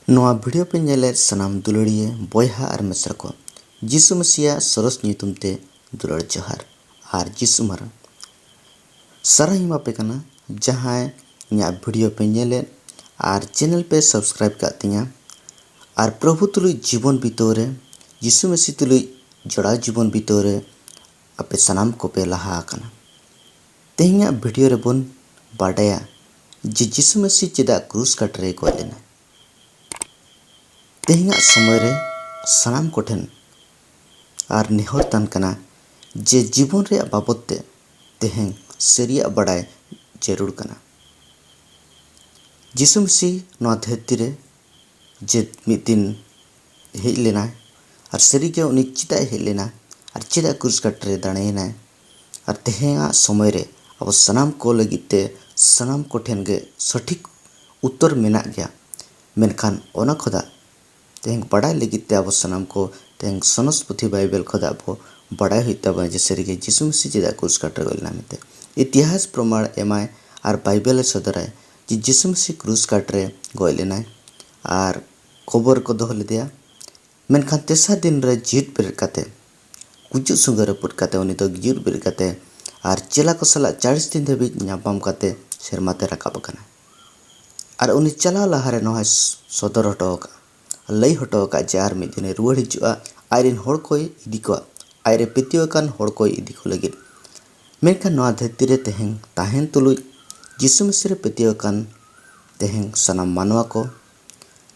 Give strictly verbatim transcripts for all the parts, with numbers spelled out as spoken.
ᱱᱚᱣᱟ ᱵᱷᱤᱰᱤᱭᱳ ᱯᱮ ᱧᱮᱞᱮᱫ ᱥᱟᱱᱟᱢ ᱫᱩᱞᱟᱹᱲᱤᱭᱟᱹ ᱵᱚᱭᱦᱟ ᱟᱨ ᱢᱤᱥᱨᱟ ᱠᱚ, ᱡᱤᱥᱩ ᱢᱮᱥᱤᱭᱟᱜ ᱥᱚᱨᱚᱥ ᱧᱩᱛᱩᱢ ᱛᱮ ᱫᱩᱞᱟᱹᱲ ᱡᱚᱦᱟᱨ ᱟᱨ ᱡᱤᱥᱩ ᱢᱟᱨᱟᱝ ᱥᱟᱨᱦᱟᱣ ᱤᱧ ᱮᱢᱟ ᱯᱮ ᱠᱟᱱᱟ, ᱡᱟᱦᱟᱸᱭ ᱤᱧᱟᱹᱜ ᱵᱷᱤᱰᱤᱭᱳ ᱯᱮ ᱧᱮᱞᱮᱫ ᱟᱨ ᱪᱮᱱᱮᱞ ᱯᱮ ᱥᱟᱵᱥᱠᱨᱟᱭᱤᱵ ᱠᱟᱜ ᱛᱤᱧᱟ᱾ ᱟᱨ ᱯᱨᱚᱵᱷᱩ ᱛᱩᱞᱩᱡ ᱡᱤᱵᱚᱱ ᱵᱤᱛᱟᱹᱣ ᱨᱮ, ᱡᱤᱥᱩ ᱢᱮᱥᱤ ᱛᱩᱞᱩᱡ ᱡᱚᱲᱟᱣ ᱡᱤᱵᱚᱱ ᱵᱤᱛᱟᱹᱣ ᱨᱮ ᱟᱯᱮ ᱥᱟᱱᱟᱢ ᱠᱚᱯᱮ ᱞᱟᱦᱟ ᱟᱠᱟᱱᱟ᱾ ᱛᱮᱦᱮᱧᱟᱜ ᱵᱷᱤᱰᱤᱭᱳ ᱨᱮᱵᱚᱱ ᱵᱟᱰᱟᱭᱟ ᱡᱮ ᱡᱤᱥᱩ ᱢᱮᱥᱤ ᱪᱮᱫᱟᱜ ᱠᱨᱩᱥ ᱠᱟᱴ ᱨᱮᱭ ᱜᱚᱡ ᱞᱮᱱᱟ᱾ ᱛᱮᱦᱮᱧᱟᱜ ᱥᱚᱢᱚᱭ ᱨᱮ ᱥᱟᱱᱟᱢ ᱠᱚᱴᱷᱮᱱ ᱟᱨ ᱱᱮᱦᱚᱨ ᱛᱟᱦᱮᱱ ᱠᱟᱱᱟ ᱡᱮ ᱡᱤᱵᱚᱱ ᱨᱮᱭᱟᱜ ᱵᱟᱵᱚᱫ ᱛᱮ ᱛᱮᱦᱮᱧ ᱥᱟᱹᱨᱤᱭᱟᱜ ᱵᱟᱰᱟᱭ ᱡᱟᱹᱨᱩᱲ ᱠᱟᱱᱟ᱾ ᱡᱤᱥᱩ ᱢᱮᱥᱤ ᱱᱚᱣᱟ ᱫᱷᱟᱹᱨᱛᱤ ᱨᱮ ᱡᱮ ᱢᱤᱫ ᱫᱤᱱ ᱦᱮᱡ ᱞᱮᱱᱟᱭ, ᱟᱨ ᱥᱟᱹᱨᱤᱜᱮ ᱩᱱᱤ ᱪᱮᱫᱟᱜ ᱮ ᱦᱮᱡ ᱞᱮᱱᱟ, ᱟᱨ ᱪᱮᱫᱟᱜ ᱠᱨᱩᱥ ᱠᱟᱴ ᱨᱮ ᱫᱟᱲᱮᱭᱮᱱᱟᱭ, ᱟᱨ ᱛᱮᱦᱮᱧᱟᱜ ᱥᱚᱢᱚᱭ ᱨᱮ ᱟᱵᱚ ᱥᱟᱱᱟᱢ ᱠᱚ ᱞᱟᱹᱜᱤᱫ ᱛᱮ ᱥᱟᱱᱟᱢ ᱠᱚᱴᱷᱮᱱ ᱜᱮ ᱥᱚᱴᱷᱤᱠ ᱩᱛᱛᱚᱨ ᱢᱮᱱᱟᱜ ᱜᱮᱭᱟ᱾ ᱢᱮᱱᱠᱷᱟᱱ ᱚᱱᱟ ᱠᱷᱚᱱᱟᱜ ᱛᱮᱦᱮᱧ ᱵᱟᱰᱟᱭ ᱞᱟᱹᱜᱤᱫ ᱛᱮ ᱟᱵᱚ ᱥᱟᱱᱟᱢ ᱠᱚ ᱛᱮᱦᱮᱧ ᱥᱚᱱᱚᱥ ᱯᱩᱛᱷᱤ ᱵᱟᱭᱵᱮᱞ ᱠᱷᱚᱱᱟᱜ ᱵᱚ ᱵᱟᱰᱟᱭ ᱦᱩᱭᱩᱜ ᱛᱟᱵᱚᱱᱟ ᱡᱮ ᱥᱟᱹᱨᱤᱜᱮ ᱡᱤᱥᱩ ᱢᱮᱥᱤ ᱪᱮᱫᱟᱜ ᱠᱨᱩᱥ ᱠᱟᱴ ᱨᱮ ᱜᱚᱡ ᱞᱮᱱᱟ ᱢᱮᱱᱛᱮ᱾ ᱤᱛᱤᱦᱟᱥ ᱯᱨᱚᱢᱟᱬ ᱮᱢᱟᱭ ᱟᱨ ᱵᱟᱭᱵᱮᱞ ᱮ ᱥᱚᱫᱚᱨᱟᱭ ᱡᱮ ᱡᱤᱥᱩ ᱢᱮᱥᱤ ᱠᱨᱩᱥ ᱠᱟᱴ ᱨᱮ ᱜᱚᱡ ᱞᱮᱱᱟᱭ ᱟᱨ ᱠᱚᱵᱚᱨ ᱠᱚ ᱫᱚᱦᱚ ᱞᱮᱫᱮᱭᱟ᱾ ᱢᱮᱱᱠᱷᱟᱱ ᱛᱮᱥᱟᱨ ᱫᱤᱱ ᱨᱮ ᱡᱤᱣᱤᱫ ᱵᱮᱨᱮᱫ ᱠᱟᱛᱮ, ᱜᱩᱡᱩᱜ ᱥᱩᱜᱟᱹ ᱨᱟᱹᱯᱩᱫ ᱠᱟᱛᱮ ᱩᱱᱤ ᱫᱚ ᱡᱤᱣᱤᱫ ᱵᱮᱨᱮᱫ ᱠᱟᱛᱮ ᱟᱨ ᱪᱮᱞᱟ ᱠᱚ ᱥᱟᱞᱟᱜ ᱪᱟᱲᱤᱥ ᱫᱤᱱ ᱫᱷᱟᱹᱵᱤᱡ ᱧᱟᱯᱟᱢ ᱠᱟᱛᱮ ᱥᱮᱨᱢᱟ ᱛᱮ ᱨᱟᱠᱟᱵ ᱟᱠᱟᱱᱟ᱾ ᱟᱨ ᱩᱱᱤ ᱪᱟᱞᱟᱣ ᱞᱟᱦᱟᱨᱮ ᱱᱚᱣᱟᱭ ᱥᱚᱫᱚᱨ ᱦᱚᱴᱚ ᱟᱠᱟᱫᱼᱟ, ᱞᱟᱹᱭ ᱦᱚᱴᱚ ᱟᱠᱟᱫ ᱡᱮ ᱟᱨ ᱢᱤᱫ ᱫᱤᱱᱮ ᱨᱩᱣᱟᱹᱲ ᱦᱤᱡᱩᱜᱼᱟ, ᱟᱡᱨᱮᱱ ᱦᱚᱲ ᱠᱚᱭ ᱤᱫᱤ ᱠᱚᱣᱟ, ᱟᱡᱨᱮ ᱯᱟᱹᱛᱭᱟᱹᱣ ᱟᱠᱟᱱ ᱦᱚᱲ ᱠᱚᱭ ᱤᱫᱤ ᱠᱚ ᱞᱟᱹᱜᱤᱫ᱾ ᱢᱮᱱᱠᱷᱟᱱ ᱱᱚᱣᱟ ᱫᱷᱟᱹᱨᱛᱤ ᱨᱮ ᱛᱮᱦᱮᱧ ᱛᱟᱦᱮᱱ ᱛᱩᱞᱩᱡ ᱡᱤᱥᱩ ᱢᱮᱥᱤ ᱨᱮ ᱯᱟᱹᱛᱭᱟᱹᱣ ᱟᱠᱟᱱ ᱛᱮᱦᱮᱧ ᱥᱟᱱᱟᱢ ᱢᱟᱱᱣᱟ ᱠᱚ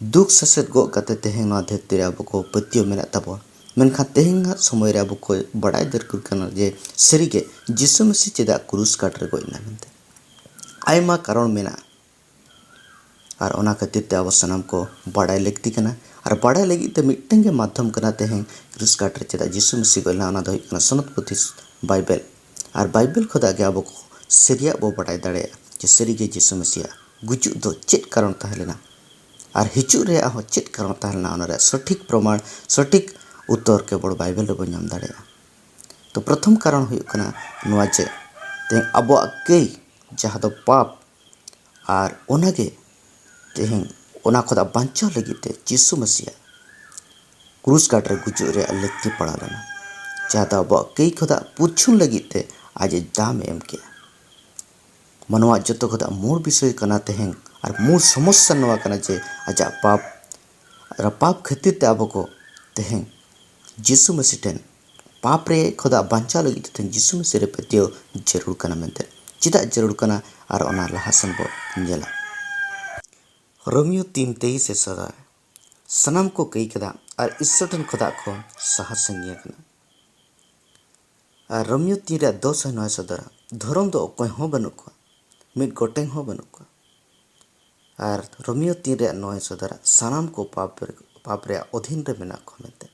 ᱫᱩᱠ ᱥᱟᱥᱮᱛ ᱜᱚᱜ ᱠᱟᱛᱮ ᱛᱮᱦᱮᱧ ᱱᱚᱣᱟ ᱫᱷᱟᱹᱨᱛᱤ ᱨᱮ ᱟᱵᱚ ᱠᱚ ᱯᱟᱹᱛᱭᱟᱹᱣ ᱢᱮᱱᱟᱜ ᱛᱟᱵᱚᱱᱟ᱾ ᱢᱮᱱᱠᱷᱟᱱ ᱛᱮᱦᱮᱧᱟᱜ ᱥᱚᱢᱚᱭ ᱨᱮ ᱟᱵᱚ ᱠᱚ ᱵᱟᱰᱟᱭ ᱫᱚᱨᱠᱟᱨ ᱠᱟᱱᱟ ᱡᱮ ᱥᱟᱹᱨᱤᱜᱮ ᱡᱤᱥᱩ ᱢᱮᱥᱤ ᱪᱮᱫᱟᱜ ᱠᱨᱩᱥ ᱠᱟᱴ ᱨᱮ ᱜᱚᱡ ᱮᱱᱟ ᱢᱮᱱᱛᱮ᱾ ᱟᱭᱢᱟ ᱠᱟᱨᱚᱱ ᱢᱮᱱᱟᱜᱼᱟ᱾ ᱟᱨ ᱚᱱᱟ ᱠᱷᱟᱹᱛᱤᱨ ᱛᱮ ᱟᱵᱚ ᱥᱟᱱᱟᱢ ᱠᱚ ᱵᱟᱰᱟᱭ ᱞᱟᱹᱠᱛᱤ ᱠᱟᱱᱟ᱾ ᱟᱨ ᱵᱟᱰᱟᱭ ᱞᱟᱹᱜᱤᱫ ᱛᱮ ᱢᱤᱫᱴᱟᱝ ᱜᱮ ᱢᱟᱫᱽᱫᱷᱚᱢ ᱠᱟᱱᱟ ᱛᱮᱦᱮᱧ ᱠᱨᱩᱥ ᱠᱟᱴ ᱨᱮ ᱪᱮᱫᱟᱜ ᱡᱤᱥᱩ ᱢᱮᱥᱤ ᱜᱚᱡ ᱞᱮᱱᱟ, ᱚᱱᱟ ᱫᱚ ᱦᱩᱭᱩᱜ ᱠᱟᱱᱟ ᱥᱚᱱᱚᱛ ᱯᱩᱛᱷᱤ ᱵᱟᱭᱵᱮᱞ᱾ ᱟᱨ ᱵᱟᱭᱵᱮᱞ ᱠᱷᱚᱱᱟᱜ ᱜᱮ ᱟᱵᱚ ᱠᱚ ᱥᱟᱹᱨᱤᱭᱟᱜ ᱵᱚ ᱵᱟᱰᱟᱭ ᱫᱟᱲᱮᱭᱟᱜᱼᱟ ᱡᱮ ᱥᱟᱹᱨᱤᱜᱮ ᱡᱤᱥᱩ ᱢᱮᱥᱤᱭᱟᱜ ᱜᱩᱡᱩᱜ ᱫᱚ ᱪᱮᱫ ᱠᱟᱨᱚᱱ ᱛᱟᱦᱮᱸ ᱞᱮᱱᱟ ᱟᱨ ᱦᱤᱡᱩᱜ ᱨᱮᱭᱟᱜ ᱦᱚᱸ ᱪᱮᱫ ᱠᱟᱨᱚᱱ ᱛᱟᱦᱮᱸ ᱞᱮᱱᱟ᱾ ᱚᱱᱟ ᱨᱮᱭᱟᱜ ᱥᱚᱴᱷᱤᱠ ᱯᱨᱚᱢᱟᱬ, ᱥᱚᱴᱷᱤᱠ ᱩᱛᱛᱚᱨ ᱠᱮᱵᱚᱞ ᱵᱟᱭᱵᱮᱞ ᱨᱮᱵᱚᱱ ᱧᱟᱢ ᱫᱟᱲᱮᱭᱟᱜᱼᱟ᱾ ᱛᱚ ᱯᱨᱚᱛᱷᱚᱢ ᱠᱟᱨᱚᱱ ᱦᱩᱭᱩᱜ ᱠᱟᱱᱟ ᱱᱚᱣᱟ ᱡᱮ ᱛᱮᱦᱮᱧ ᱟᱵᱚᱣᱟᱜ ᱠᱟᱹᱭ, ᱡᱟᱦᱟᱸ ᱫᱚ ᱯᱟᱯ, ᱟᱨ ᱚᱱᱟᱜᱮ ᱛᱮᱦᱮᱧ ᱚᱱᱟ ᱠᱷᱚᱱᱟᱜ ᱵᱟᱧᱪᱟᱣ ᱞᱟᱹᱜᱤᱫ ᱛᱮ ᱡᱤᱥᱩ ᱢᱟᱹᱥᱤᱭᱟᱜ ᱠᱨᱩᱥ ᱠᱟᱴ ᱨᱮ ᱜᱩᱡᱩᱜ ᱨᱮᱭᱟᱜ ᱞᱟᱹᱠᱛᱤ ᱯᱟᱲᱟᱣ ᱞᱮᱱᱟ, ᱡᱟᱦᱟᱸ ᱫᱚ ᱟᱵᱚᱣᱟᱜ ᱠᱟᱹᱭ ᱠᱷᱚᱱᱟᱜ ᱯᱩᱨᱪᱷᱩᱱ ᱞᱟᱹᱜᱤᱫ ᱛᱮ ᱟᱡ ᱮ ᱫᱟᱢ ᱮ ᱮᱢ ᱠᱮᱜᱼᱟ᱾ ᱢᱟᱱᱣᱟ ᱡᱚᱛᱚ ᱠᱷᱚᱱᱟᱜ ᱢᱩᱲ ᱵᱤᱥᱚᱭ ᱠᱟᱱᱟ ᱛᱮᱦᱮᱧ, ᱟᱨ ᱢᱩᱲ ᱥᱚᱢᱚᱥᱥᱟ ᱱᱚᱣᱟ ᱠᱟᱱᱟ ᱡᱮ ᱟᱡᱟᱜ ᱯᱟᱯ, ᱟᱨ ᱯᱟᱯ ᱠᱷᱟᱹᱛᱤᱨ ᱛᱮ ᱟᱵᱚ ᱠᱚ ᱛᱮᱦᱮᱧ ᱡᱤᱥᱩ ᱢᱟᱹᱥᱤ ᱴᱷᱮᱱ ᱯᱟᱯ ᱨᱮ ᱠᱷᱚᱱᱟᱜ ᱵᱟᱧᱪᱟᱣ ᱞᱟᱹᱜᱤᱫ ᱛᱮ ᱛᱮᱦᱮᱧ ᱡᱤᱥᱩ ᱢᱟᱹᱥᱤ ᱨᱮ ᱯᱟᱹᱛᱭᱟᱹᱣ ᱡᱟᱹᱨᱩᱲ ᱠᱟᱱᱟ ᱢᱮᱱᱛᱮ᱾ ᱪᱮᱫᱟᱜ ᱡᱟᱹᱨᱩᱲ ᱠᱟᱱᱟ? ᱟᱨ ᱚᱱᱟ ᱞᱟᱦᱟ ᱥᱮᱱ ᱵᱚ ᱧᱮᱞᱟ᱾ ᱨᱳᱢᱤᱭᱳ ᱛᱤᱱ ᱛᱮᱭᱤᱥ ᱮ ᱥᱚᱫᱚᱨᱟ, ᱥᱟᱱᱟᱢ ᱠᱚ ᱠᱟᱹᱭ ᱠᱟᱫᱟ ᱟᱨ ᱤᱥᱥᱚᱨ ᱴᱷᱮᱱ ᱠᱷᱚᱱᱟᱜ ᱠᱚ ᱥᱟᱦᱟ ᱥᱟᱺᱜᱤᱧ ᱟᱠᱟᱱᱟ᱾ ᱟᱨ ᱨᱳᱢᱤᱭᱳ ᱛᱤᱱ ᱨᱮᱭᱟᱜ ᱫᱚᱥ ᱦᱚᱸ ᱱᱚᱣᱟ ᱥᱚᱫᱚᱨᱟ, ᱫᱷᱚᱨᱚᱢ ᱫᱚ ᱚᱠᱚᱭ ᱦᱚᱸ ᱵᱟᱹᱱᱩᱜ ᱠᱚᱣᱟ, ᱢᱤᱫ ᱜᱚᱴᱮᱝ ᱦᱚᱸ ᱵᱟᱹᱱᱩᱜ ᱠᱚᱣᱟ᱾ ᱟᱨ ᱨᱳᱢᱤᱭᱳ ᱛᱤᱱ ᱨᱮᱭᱟᱜ ᱱᱚᱣᱟᱭ ᱥᱚᱫᱚᱨᱟ, ᱥᱟᱱᱟᱢ ᱠᱚ ᱯᱟᱯ ᱨᱮ, ᱯᱟᱯ ᱨᱮᱭᱟᱜ ᱚᱫᱷᱤᱱ ᱨᱮ ᱢᱮᱱᱟᱜ ᱠᱚᱣᱟ ᱢᱮᱱᱛᱮ᱾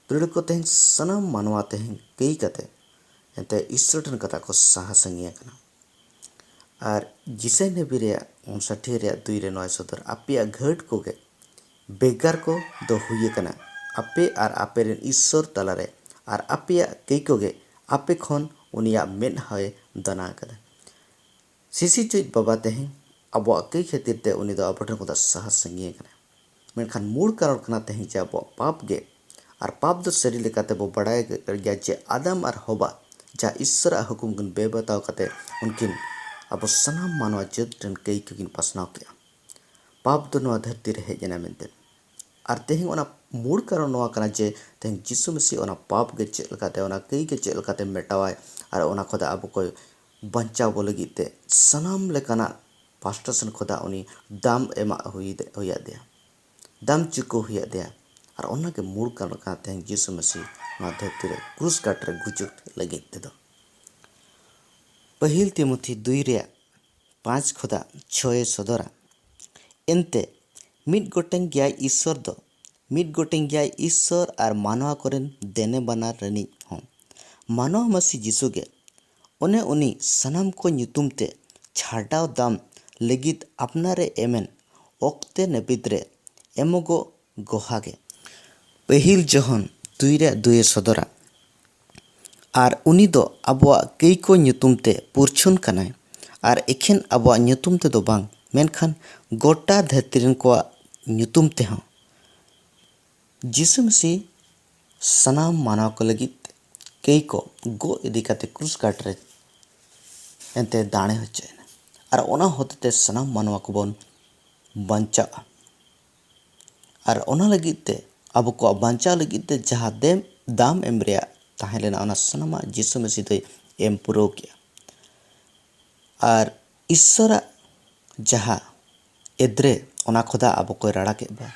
ᱛᱩᱲᱤ ᱠᱚ ᱛᱮᱦᱮᱧ ᱥᱟᱱᱟᱢ ᱢᱟᱱᱣᱟ ᱛᱮᱦᱮᱧ ᱠᱟᱹᱭ ᱠᱟᱛᱮ ᱮᱱᱛᱮ ᱤᱥᱥᱚᱨ ᱴᱷᱮᱱ ᱠᱟᱛᱷᱟ ᱠᱚ ᱥᱟᱦᱟ ᱥᱟᱺᱜᱤᱧ ᱟᱠᱟᱱᱟ᱾ ᱟᱨ ᱡᱤᱥᱟᱭ ᱱᱟᱵᱤ ᱨᱮᱭᱟᱜ ᱩᱱᱥᱟᱴᱷᱤ ᱨᱮᱭᱟᱜ ᱫᱩᱭ ᱨᱮ ᱱᱚᱣᱟᱭ ᱥᱚᱫᱚᱨ, ᱟᱯᱮᱭᱟᱜ ᱜᱷᱟᱹᱴ ᱠᱚᱜᱮ ᱵᱷᱮᱜᱟᱨ ᱠᱚ ᱫᱚ ᱦᱩᱭ ᱟᱠᱟᱱᱟ, ᱟᱯᱮ ᱟᱨ ᱟᱯᱮ ᱨᱮᱱ ᱤᱥᱥᱚᱨ ᱛᱟᱞᱟᱨᱮ, ᱟᱨ ᱟᱯᱮᱭᱟᱜ ᱠᱟᱹᱭ ᱠᱚᱜᱮ ᱟᱯᱮ ᱠᱷᱚᱱ ᱩᱱᱤᱭᱟᱜ ᱢᱮᱫᱦᱟᱭ ᱫᱟᱱᱟ ᱟᱠᱟᱫᱟ᱾ ᱥᱤᱥᱤ ᱪᱩᱡ ᱵᱟᱵᱟ ᱛᱮᱦᱮᱧ ᱟᱵᱚᱣᱟᱜ ᱠᱟᱹᱭ ᱠᱷᱟᱹᱛᱤᱨ ᱛᱮ ᱩᱱᱤ ᱫᱚ ᱟᱵᱚ ᱴᱷᱮᱱ ᱠᱷᱚᱱ ᱫᱚ ᱥᱟᱦᱟ ᱥᱟᱺᱜᱤᱧ ᱟᱠᱟᱱᱟ᱾ ᱢᱮᱱᱠᱷᱟᱱ ᱢᱩᱲ ᱠᱟᱨᱚᱱ ᱠᱟᱱᱟ ᱛᱮᱦᱮᱧ ᱡᱮ ᱟᱵᱚᱣᱟᱜ ᱯᱟᱯ ᱜᱮ, ᱟᱨ ᱯᱟᱯ ᱫᱚ ᱥᱟᱹᱨᱤ ᱞᱮᱠᱟᱛᱮ ᱵᱚ ᱵᱟᱲᱟᱭ ᱜᱮᱭᱟ ᱡᱮ ᱟᱫᱟᱢ ᱟᱨ ᱦᱚᱵᱟ ᱡᱟᱦᱟᱸ ᱤᱥᱥᱚᱨᱟᱜ ᱦᱩᱠᱩᱢ ᱠᱤᱱ ᱵᱮᱵᱟᱛᱟᱣ ᱠᱟᱛᱮ ᱩᱱᱠᱤᱱ ᱟᱵᱚ ᱥᱟᱱᱟᱢ ᱢᱟᱱᱣᱟ ᱡᱟᱹᱛ ᱨᱮᱱ ᱠᱟᱹᱭ ᱠᱚᱠᱤᱱ ᱯᱟᱥᱱᱟᱣ ᱠᱮᱜᱼᱟ᱾ ᱯᱟᱯ ᱫᱚ ᱱᱚᱣᱟ ᱫᱷᱟᱹᱨᱛᱤ ᱨᱮ ᱦᱮᱡ ᱮᱱᱟ ᱢᱮᱱᱛᱮ᱾ ᱟᱨ ᱛᱮᱦᱮᱧ ᱚᱱᱟ ᱢᱩᱲ ᱠᱟᱨᱚᱱ ᱱᱚᱣᱟ ᱠᱟᱱᱟ ᱡᱮ ᱛᱮᱦᱮᱧ ᱡᱤᱥᱩ ᱢᱟᱹᱥᱤ ᱚᱱᱟ ᱯᱟᱯ ᱜᱮ ᱪᱮᱫ ᱞᱮᱠᱟᱛᱮ, ᱚᱱᱟ ᱠᱟᱹᱭ ᱜᱮ ᱪᱮᱫ ᱞᱮᱠᱟᱛᱮ ᱢᱮᱴᱟᱣᱟᱭ ᱟᱨ ᱚᱱᱟ ᱠᱷᱚᱱ ᱟᱵᱚ ᱠᱚ ᱵᱟᱧᱪᱟᱣ ᱵᱚ ᱞᱟᱹᱜᱤᱫ ᱛᱮ ᱥᱟᱱᱟᱢ ᱞᱮᱠᱟᱱᱟᱜ ᱯᱟᱥᱴᱟ ᱥᱮᱱ ᱠᱷᱚᱱᱟᱜ ᱩᱱᱤ ᱫᱟᱢ ᱮᱢᱟᱜ ᱦᱩᱭ, ᱦᱩᱭᱟᱫ ᱫᱮᱭᱟ, ᱫᱟᱢ ᱪᱩᱠᱟᱹᱣ ᱦᱩᱭᱟᱫ ᱫᱮᱭᱟ᱾ ᱟᱨ ᱚᱱᱟᱜᱮ ᱢᱩᱲ ᱠᱟᱨᱚᱱ ᱠᱟᱱᱟ ᱛᱮᱦᱮᱧ ᱡᱤᱥᱩ ᱢᱟᱹᱥᱤ ᱱᱚᱣᱟ ᱫᱷᱟᱹᱨᱛᱤ ᱨᱮ ᱠᱨᱩᱥ ᱠᱟᱴ ᱨᱮ ᱜᱩᱡᱩᱜ ᱞᱟᱹᱜᱤᱫ ᱛᱮᱫᱚ᱾ ᱯᱟᱹᱦᱤᱞ ᱛᱤᱢᱚᱛᱷᱤ ᱫᱩᱭ ᱨᱮᱭᱟᱜ ᱯᱟᱸᱪ ᱠᱷᱚᱱᱟᱜ ᱪᱷᱚᱭᱮ ᱥᱚᱫᱚᱨᱟ, ᱮᱱᱛᱮ ᱢᱤᱫ ᱜᱚᱴᱮᱝ ᱜᱮᱭᱟᱭ ᱤᱥᱥᱚᱨ ᱫᱚ, ᱢᱤᱫ ᱜᱚᱴᱮᱝ ᱜᱮᱭᱟᱭ ᱤᱥᱥᱚᱨ ᱟᱨ ᱢᱟᱱᱣᱟ ᱠᱚᱨᱮᱱ ᱫᱮᱱᱮ ᱵᱟᱱᱟᱨ ᱨᱤᱱᱤᱡ ᱦᱚᱸ, ᱢᱟᱱᱣᱟ ᱢᱟᱹᱥᱤ ᱡᱤᱥᱩ ᱜᱮ᱾ ᱚᱱᱮ ᱩᱱᱤ ᱥᱟᱱᱟᱢ ᱠᱚ ᱧᱩᱛᱩᱢ ᱛᱮ ᱪᱷᱟᱰᱟᱣ ᱫᱟᱢ ᱞᱟᱹᱜᱤᱫ ᱟᱯᱱᱟᱨᱮ ᱮᱢᱮᱱ ᱚᱠᱛᱮ ᱱᱟᱹᱯᱤᱛ ᱨᱮ ᱮᱢᱚᱜᱚᱜ ᱜᱚᱦᱟ ᱜᱮ᱾ ᱯᱟᱹᱦᱤᱞ ᱡᱚᱦᱚᱱ ᱫᱩᱭ ᱨᱮᱭᱟᱜ ᱫᱩᱭᱮ ᱥᱚᱫᱚᱨᱟ, ᱟᱨ ᱩᱱᱤ ᱫᱚ ᱟᱵᱚᱣᱟᱜ ᱠᱟᱹᱭ ᱠᱚ ᱧᱩᱛᱩᱢ ᱛᱮ ᱯᱩᱨᱪᱷᱩᱱ ᱠᱟᱱᱟᱭ, ᱟᱨ ᱮᱠᱷᱮᱱ ᱟᱵᱚᱣᱟᱜ ᱧᱩᱛᱩᱢ ᱛᱮᱫᱚ ᱵᱟᱝ, ᱢᱮᱱᱠᱷᱟᱱ ᱜᱚᱴᱟ ᱫᱷᱟᱹᱨᱛᱤ ᱨᱮᱱ ᱠᱚᱣᱟᱜ ᱧᱩᱛᱩᱢ ᱛᱮᱦᱚᱸ ᱡᱤᱥᱩ ᱢᱟᱹᱥᱤ ᱥᱟᱱᱟᱢ ᱢᱟᱱᱣᱟ ᱠᱚ ᱞᱟᱹᱜᱤᱫ ᱠᱟᱹᱭ ᱠᱚ ᱜᱚᱜ ᱤᱫᱤ ᱠᱟᱛᱮ ᱠᱨᱩᱥ ᱠᱟᱴ ᱨᱮ ᱮᱱᱛᱮ ᱫᱟᱲᱮ ᱦᱚᱪᱚᱭᱮᱱᱟ᱾ ᱟᱨ ᱚᱱᱟ ᱦᱚᱛᱮᱛᱮ ᱥᱟᱱᱟᱢ ᱢᱟᱱᱣᱟ ᱠᱚᱵᱚᱱ ᱵᱟᱧᱪᱟᱜᱼᱟ᱾ ᱟᱨ ᱚᱱᱟ ᱞᱟᱹᱜᱤᱫ ᱛᱮ ᱟᱵᱚ ᱠᱚᱣᱟᱜ ᱵᱟᱧᱪᱟᱣ ᱞᱟᱹᱜᱤᱫ ᱛᱮ ᱡᱟᱦᱟᱸ ᱫᱮᱢ ᱫᱟᱢ ᱮᱢ ᱨᱮᱭᱟᱜ ᱛᱟᱦᱮᱸ ᱞᱮᱱᱟ, ᱚᱱᱟ ᱥᱟᱱᱟᱢᱟᱜ ᱡᱤᱥᱩ ᱢᱟᱹᱥᱤ ᱫᱚᱭ ᱮᱢ ᱯᱩᱨᱟᱹᱣ ᱠᱮᱜᱼᱟ᱾ ᱟᱨ ᱤᱥᱥᱚᱨᱟᱜ ᱡᱟᱦᱟᱸ ᱮᱫᱽᱨᱮ, ᱚᱱᱟ ᱠᱷᱚᱫᱟ ᱟᱵᱚ ᱠᱚᱭ ᱨᱟᱲᱟ ᱠᱮᱫ ᱵᱚᱱᱟ᱾